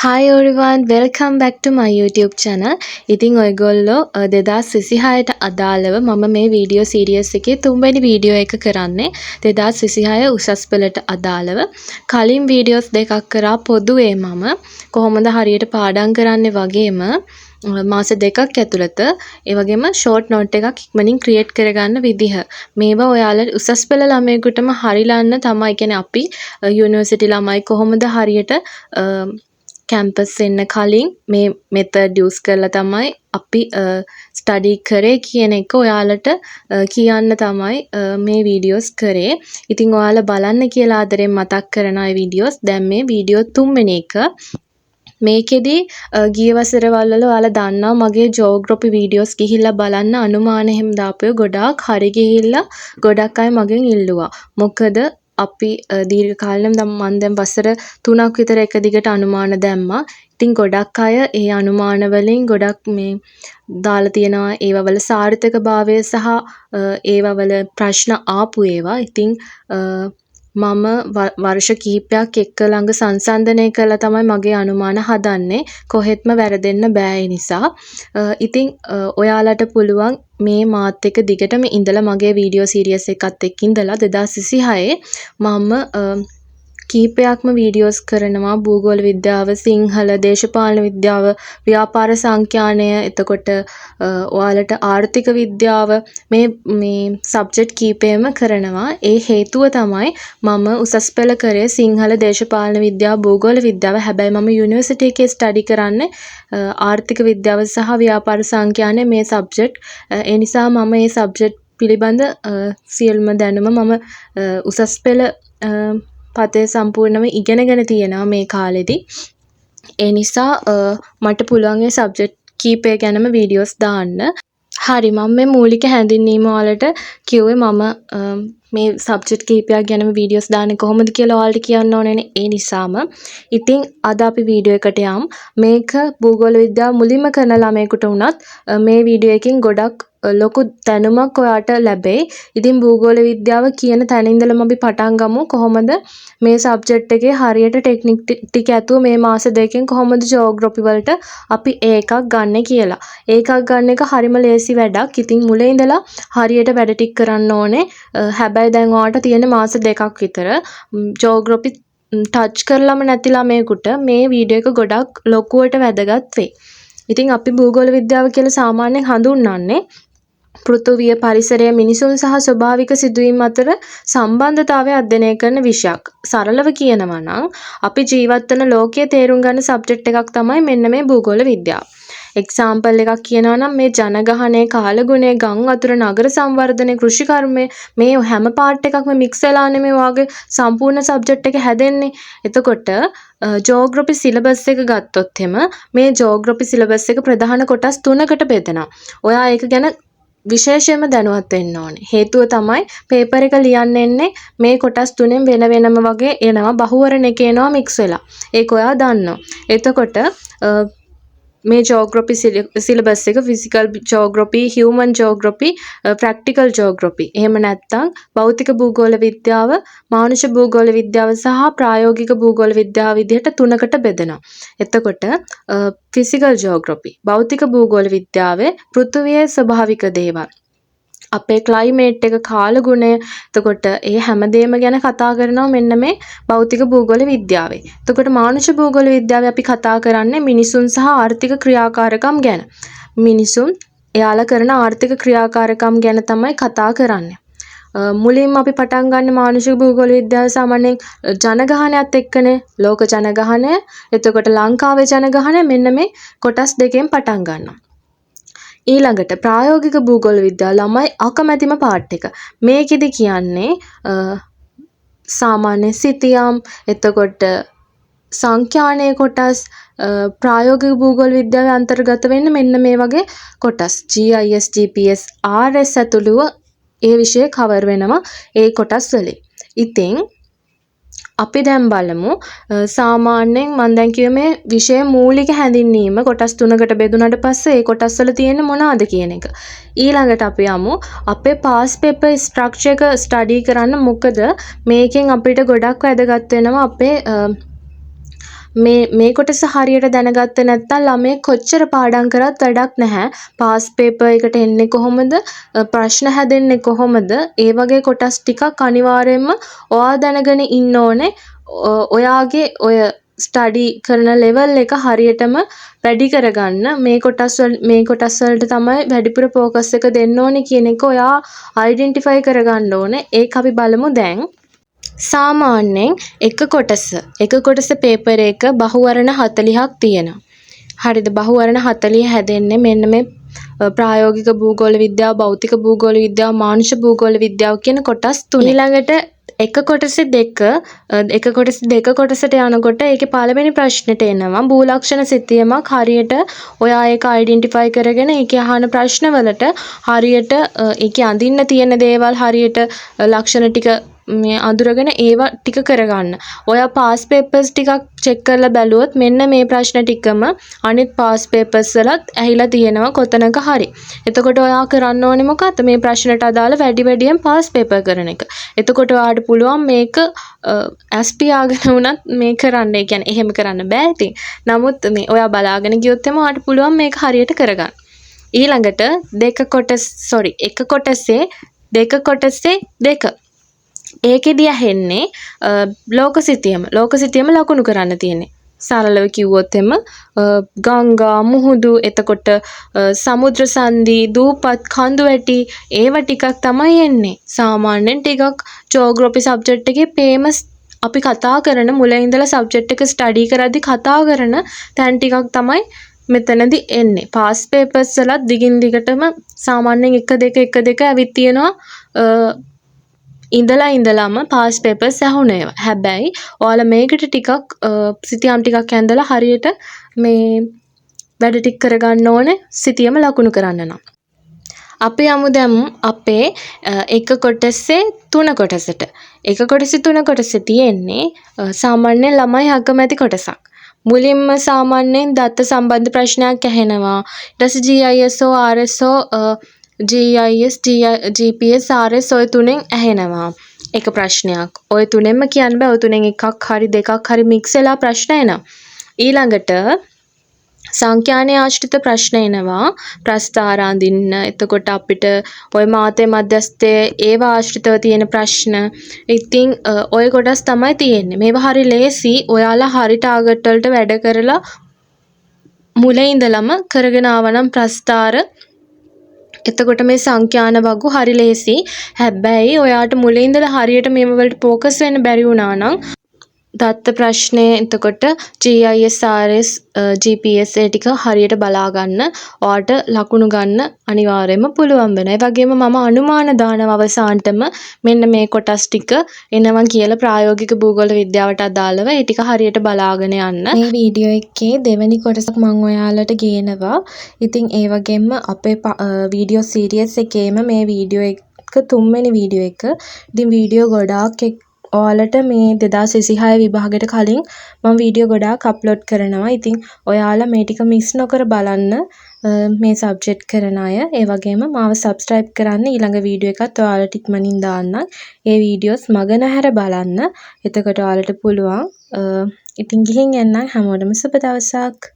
Hi everyone, welcome back to my YouTube channel. ඉතින් ඔයගොල්ලෝ 2026ට අදාළව මම මේ වීඩියෝ සීරීස් එකේ තුන්වෙනි වීඩියෝ එක කරන්නේ 2026 උසස් පෙළට අදාළව. කලින් වීඩියෝස් දෙකක් කරා පොදුවේ මම කොහොමද හරියට පාඩම් කරන්නේ වගේම මාස 2ක් ඇතුළත ඒ වගේම ෂෝට් නෝට් එකක් ඉක්මනින් ක්‍රියේට් කරගන්න විදිහ. මේවා ඔයාලා උසස් පෙළ ළමයෙකුටම හරිලන්න තමයි. ඒ කියන්නේ අපි යුනිවර්සිටි ළමයි කොහොමද හරියට කැම්පස් එන්න කලින් මේ මෙතඩ් යූස් කරලා තමයි අපි ස්ටඩි කරේ කියන එක ඔයාලට කියන්න තමයි මේ වීඩියෝස් කරේ. ඉතින් ඔයාලා බලන්න කියලා ආදරෙන් මතක් කරන අය වීඩියෝස්. දැන් මේ වීඩියෝ තුන්වෙනි එක. මේකෙදි ගිය වසරවල් වල ඔයාලා දන්නවා මගේ ජියෝග්‍රැෆි වීඩියෝස් ගිහිල්ලා බලන්න අනුමාන එහෙම දාපු ඒවා ගොඩාක් හරි ගිහිල්ලා ගොඩක් අය මගෙන් ඉල්ලුවා. මොකද අපි දීර්ඝ කාලීනව දැන් මං දැන් වසර 3ක් විතර එක දිගට අනුමාන දැම්මා. ඉතින් ගොඩක් අය ඒ අනුමාන වලින් ගොඩක් මේ දාලා තියෙනවා ඒවා වල සාර්ථකභාවය සහ ඒවා වල ප්‍රශ්න ආපු ඒවා. ඉතින් මම වර්ෂ කිහිපයක් එක ළඟ සංසන්දනය කරලා තමයි මගේ අනුමාන හදන්නේ. කොහෙත්ම වැරදෙන්න බෑ ඒ නිසා. ඉතින් ඔයාලට පුළුවන් මේ මාත් එක්ක දිගටම ඉඳලා මගේ වීඩියෝ සීරීස් එකත් එක්ක ඉඳලා 2026 මම කිහිපයක්ම වීඩියෝස් කරනවා භූගෝල විද්‍යාව, සිංහල, දේශපාලන විද්‍යාව, ව්‍යාපාර සංඛ්‍යානය, එතකොට ඔයාලට ආර්ථික විද්‍යාව මේ මේ සබ්ජෙක්ට් කීපයම කරනවා. ඒ හේතුව තමයි මම උසස් පෙළ කරේ සිංහල, දේශපාලන විද්‍යාව, භූගෝල විද්‍යාව. හැබැයි මම යුනිවර්සිටි එකේ ස්ටඩි කරන්නේ ආර්ථික විද්‍යාව සහ ව්‍යාපාර සංඛ්‍යානය මේ සබ්ජෙක්ට්. ඒ නිසා මම මේ සබ්ජෙක්ට් පිළිබඳ සියලුම දැනුම මම උසස් පෙළ පතය සම්පූර්ණව ඉගෙනගෙන තියෙනවා මේ කාලෙදි. ඒ නිසා මට පුළුවන් ඒ සබ්ජෙක්ට් කීපය ගැනම වීඩියෝස් දාන්න. හරි, මම මේ මූලික හැඳින්වීම ඔයාලට කිව්වේ මම මේ සබ්ජෙක්ට් කිහිපයක් ගැනම වීඩියෝස් දාන්නේ කොහොමද කියලා ඔයාලට කියන්න ඕනේනේ. ඒ නිසාම. ඉතින් අද අපි වීඩියෝ එකට යමු. මේක භූගෝල විද්‍යාව මුලින්ම කරන ළමයෙකුට වුණත් මේ වීඩියෝ එකෙන් ගොඩක් ලොකු දැනුමක් ඔයාට ලැබෙයි. ඉතින් භූගෝල විද්‍යාව කියන තැන ඉඳලම අපි පටන් ගමු. කොහොමද මේ සබ්ජෙක්ට් එකේ හරියට ටෙක්නික් ටික ඇතුව මේ මාස 2කින් කොහොමද ජියෝග්‍රැෆි වලට අපි ඒ එකක් ගන්නෙ කියලා. ඒ එකක් ගන්න එක හරිම ලේසි වැඩක්. ඉතින් මුල ඉඳලා හරියට වැඩ ටික කරන්න ඕනේ. හැබැයි දැන් ඔයාට තියෙන මාස 2ක් විතර ජියෝග්‍රැෆි ටච් කරලම නැති ළමයෙකුට මේ වීඩියෝ එක ගොඩක් ලොකුවට වැදගත් වෙයි. ඉතින් අපි භූගෝල විද්‍යාව කියලා සාමාන්‍යයෙන් හඳුන්වන්නේ පෘථුවිය, පරිසරය, මිනිසුන් සහ ස්වභාවික සිදුවීම් අතර සම්බන්ධතාවය අධ්‍යයනය කරන විෂයක්. සරලව කියනවා නම් අපි ජීවත් වන ලෝකය තේරුම් ගන්න සබ්ජෙක්ට් එකක් තමයි මෙන්න මේ භූගෝල විද්‍යාව. එක්සාම්පල් එකක් කියනවා නම් මේ ජනගහනය, කාලගුණය, ගම් වතුර, නගර සංවර්ධනය, කෘෂිකර්මය මේ හැම පාර්ට් එකක්ම මික්ස් වෙලානේ මේ වාගේ සම්පූර්ණ සබ්ජෙක්ට් එක හැදෙන්නේ. එතකොට ජියෝග්‍රැෆි සිලබස් එක ගත්තොත් එහෙම මේ ජියෝග්‍රැෆි සිලබස් එක ප්‍රධාන කොටස් තුනකට බෙදෙනවා. ඔයා ඒක ගැන විශේෂයෙන්ම දැනුවත් වෙන්න ඕනේ. හේතුව තමයි පේපර් එක ලියන්න එන්නේ මේ කොටස් තුනෙන් වෙන වෙනම වගේ එනවා. බහුවරණ එක එනවා මික්ස් වෙලා. ඒක ඔයා දන්නවා. එතකොට මේ ජියෝග්‍රැෆි සිලබස් එක physical geography, human geography, practical geography. එහෙම නැත්නම් භෞතික භූගෝල විද්‍යාව, මානුෂ භූගෝල විද්‍යාව සහ ප්‍රායෝගික භූගෝල විද්‍යාව විදිහට තුනකට බෙදෙනවා. එතකොට ෆිසිකල් ජියෝග්‍රැෆි, භෞතික භූගෝල විද්‍යාවේ පෘථුවියේ ස්වභාවික දේවල්, අපේ ක්ලයිමේට් එක, කාලගුණය, එතකොට ඒ හැමදේම ගැන කතා කරනවා මෙන්න මේ භෞතික භූගෝල විද්‍යාවේ. එතකොට මානුෂ භූගෝල විද්‍යාවේ අපි කතා කරන්නේ මිනිසුන් සහ ආර්ථික ක්‍රියාකාරකම් ගැන. මිනිසුන් එයාලා කරන ආර්ථික ක්‍රියාකාරකම් ගැන තමයි කතා කරන්නේ. මුලින්ම අපි පටන් ගන්න මානුෂික භූගෝල විද්‍යාව සාමාන්‍යයෙන් ජනගහනයත් එක්කනේ. ලෝක ජනගහනය, එතකොට ලංකාවේ ජනගහනය මෙන්න මේ කොටස් දෙකෙන් පටන් ගන්නවා. ඊළඟට ප්‍රායෝගික භූගෝල විද්‍යාව ළමයි අකමැතිම පාර්ට් එක. මේකෙදි කියන්නේ සාමාන්‍ය සිතියම්, එතකොට සංඛ්‍යානයේ කොටස්, ප්‍රායෝගික භූගෝල විද්‍යාවේ අන්තර්ගත වෙන්නේ මෙන්න මේ වගේ කොටස්. GIS, GPS, RS ඇතුළුව ඒ විෂය කවර් වෙනවා ඒ කොටස් වලින්. ඉතින් අපි දැන් බලමු සාමාන්‍යයෙන් මම දැන් කිව්වේ මේ විෂය මූලික හැඳින්වීම කොටස් තුනකට බෙදුනට පස්සේ ඒ කොටස් වල තියෙන්නේ මොනවාද කියන එක. ඊළඟට අපි යමු අපේ පාස් පේපර් ස්ට්‍රක්චර් එක ස්ටඩි කරන්න. මොකද මේකෙන් අපිට ගොඩක් වැදගත් වෙනවා අපේ මේ මේ කොටස හරියට දැනගත්තේ නැත්නම් ළමයෙක් කොච්චර පාඩම් කරත් වැඩක් නැහැ. පාස් පේපර් එකට එන්නේ කොහොමද? ප්‍රශ්න හැදෙන්නේ කොහොමද? ඒ වගේ කොටස් ටිකක් අනිවාර්යයෙන්ම ඔයා දැනගෙන ඉන්න ඕනේ. ඔයාගේ ඔය ස්ටඩි කරන ලෙවල් එක හරියටම වැඩි කරගන්න මේ කොටස් වලට තමයි වැඩිපුර ෆෝකස් එක දෙන්න ඕනේ කියන එක ඔයා අයිඩෙන්ටිෆයි කරගන්න ඕනේ. ඒක අපි බලමු දැන්. සාමාන්‍යයෙන් එක කොටස පේපර් එක බහුවර්ණ 40ක් තියෙනවා. හරිද? බහුවර්ණ 40 හැදෙන්නේ මෙන්න මේ ප්‍රායෝගික භූගෝල විද්‍යාව, භෞතික භූගෝල විද්‍යාව, මානුෂ භූගෝල විද්‍යාව කියන කොටස් තුනේ. ඊළඟට එක කොටසේ දෙක කොටසට යනකොට ඒකේ පළවෙනි ප්‍රශ්නෙට එනවා භූලක්ෂණ සිතියමක් හරියට ඔයා ඒක අයිඩෙන්ටිෆයි කරගෙන ඒකේ අහන ප්‍රශ්නවලට හරියට ඒකේ අඳින්න තියෙන දේවල් හරියට ලක්ෂණ ටික මේ අඳුරගෙන ඒවා ටික කරගන්න. ඔයා පාස් පේපර්ස් ටිකක් චෙක් කරලා බැලුවොත් මෙන්න මේ ප්‍රශ්න ටිකම අනිත් පාස් පේපර්ස් වලත් ඇහිලා තියෙනවා කොතනක හරි. එතකොට ඔයා කරන්න ඕනේ මොකද්ද? මේ ප්‍රශ්නට අදාළ වැඩි වැඩියෙන් පාස් පේපර් කරන එක. එතකොට ඔයාට පුළුවන් මේක ඇස් පියාගෙන වුණත් මේ කරන්න. ඒ කියන්නේ එහෙම කරන්න බෑ ඉතින්. නමුත් මේ ඔයා බලාගෙන ගියොත් එහෙම ඔයාට පුළුවන් මේක හරියට කරගන්න. ඊළඟට දෙක කොටස් සෝරි එක කොටසේ දෙක කොටසේ දෙක. ඒකෙදි ඇහෙන්නේ ලෝක සිතියම. ලෝක සිතියම ලකුණු කරන්න තියෙන්නේ. සරලව කිව්වොත් එහෙම ගංගා, මුහුදු, එතකොට සමුද්‍ර සන්ධි, දූපත්, කඳු වැටි ඒව ටිකක් තමයි එන්නේ. සාමාන්‍යයෙන් ටිකක් ජියෝග්‍රැෆි සබ්ජෙක්ට් එකේ ෆේමස් අපි කතා කරන මුල ඉඳලා සබ්ජෙක්ට් එක ස්ටඩි කරද්දි කතා කරන තැන් ටිකක් තමයි මෙතනදි එන්නේ. පාස් පේපර්ස් වලත් දිගින් දිගටම සාමාන්‍යයෙන් 1 2 1 2 ඇවිත් තියෙනවා ඉඳලා ඉඳලම පාස් පේපර්ස් ඇහුණ ඒවා. හැබැයි ඔයාලා මේකට ටිකක් සිතියම් ටිකක් ඇඳලා හරියට මේ වැඩ ටික කරගන්න ඕනේ සිතියම ලකුණු කරන්න නම්. අපි යමු දැන් අපේ එක කොටසේ තුන කොටසට. එක කොටසේ තුන කොටසේ තියෙන්නේ සාමාන්‍යයෙන් ළමයි අකමැති කොටසක්. මුලින්ම සාමාන්‍යයෙන් දත්ත සම්බන්ධ ප්‍රශ්නයක් ඇහෙනවා. ඊට පස්සේ GIS හෝ RS හෝ GIS, GPS, RS ඔය තුනෙන් ඇහෙනවා එක ප්‍රශ්නයක්. ඔය තුනෙන්ම කියන්න බෑ. ඔය තුනෙන් එකක් හරි දෙකක් හරි මික්ස් වෙලා ප්‍රශ්න එනවා. ඊළඟට සංඛ්‍යානය ආශ්‍රිත ප්‍රශ්න එනවා. ප්‍රස්ථාර අඳින්න. එතකොට අපිට ඔය මාතය මධ්‍යස්ථය ඒවා ආශ්‍රිතව තියෙන ප්‍රශ්න. ඉතින් ඔය කොටස් තමයි තියෙන්නේ. මේවා හරි ලේසි. ඔයාලා හරි ටාගට් වලට වැඩ කරලා මුල ඉඳලම කරගෙන ආවනම් ප්‍රස්ථාර, එතකොට මේ සංඛ්‍යාන වගු හරි ලේසි. හැබැයි ඔයාට මුලින් ඉඳලා හරියට මේව වලට ෆෝකස් වෙන්න බැරි වුණා නම් දත්ත ප්‍රශ්නය, එතකොට GIS, RS, GPS ඒ ටික හරියට බලා ගන්න ඔයාට ලකුණු ගන්න අනිවාර්යයෙන්ම පුළුවන් වෙනවා. ඒ වගේම මම අනුමාන දානවා අවසානටම මෙන්න මේ කොටස් ටික එනවා කියලා ප්‍රායෝගික භූගෝල විද්‍යාවට අදාළව ඒ ටික හරියට බලාගෙන යන්න. මේ වීඩියෝ එකේ දෙවෙනි කොටසක් මං ඔයාලට ගේනවා. ඉතින් ඒ වගේම අපේ වීඩියෝ සීරීස් එකේම මේ වීඩියෝ එක තුන්වෙනි වීඩියෝ එක. ඉතින් වීඩියෝ ගොඩාක් ඔයාලට මේ 2026 විභාගෙට කලින් මම වීඩියෝ ගොඩාක් අප්ලෝඩ් කරනවා. ඉතින් ඔයාලා මේ ටික මිස් නොකර බලන්න මේ සබ්ජෙක්ට් කරන අය. ඒ වගේම මාව සබ්ස්ක්‍රයිබ් කරන්න, ඊළඟ වීඩියෝ එකත් ඔයාලට ඉක්මනින් දාන්නම්. ඒ වීඩියෝස් මග නොහැර බලන්න. එතකොට ඔයාලට පුළුවන්. ඉතින් ගිහින් එන්නම්, හැමෝටම සුබ දවසක්.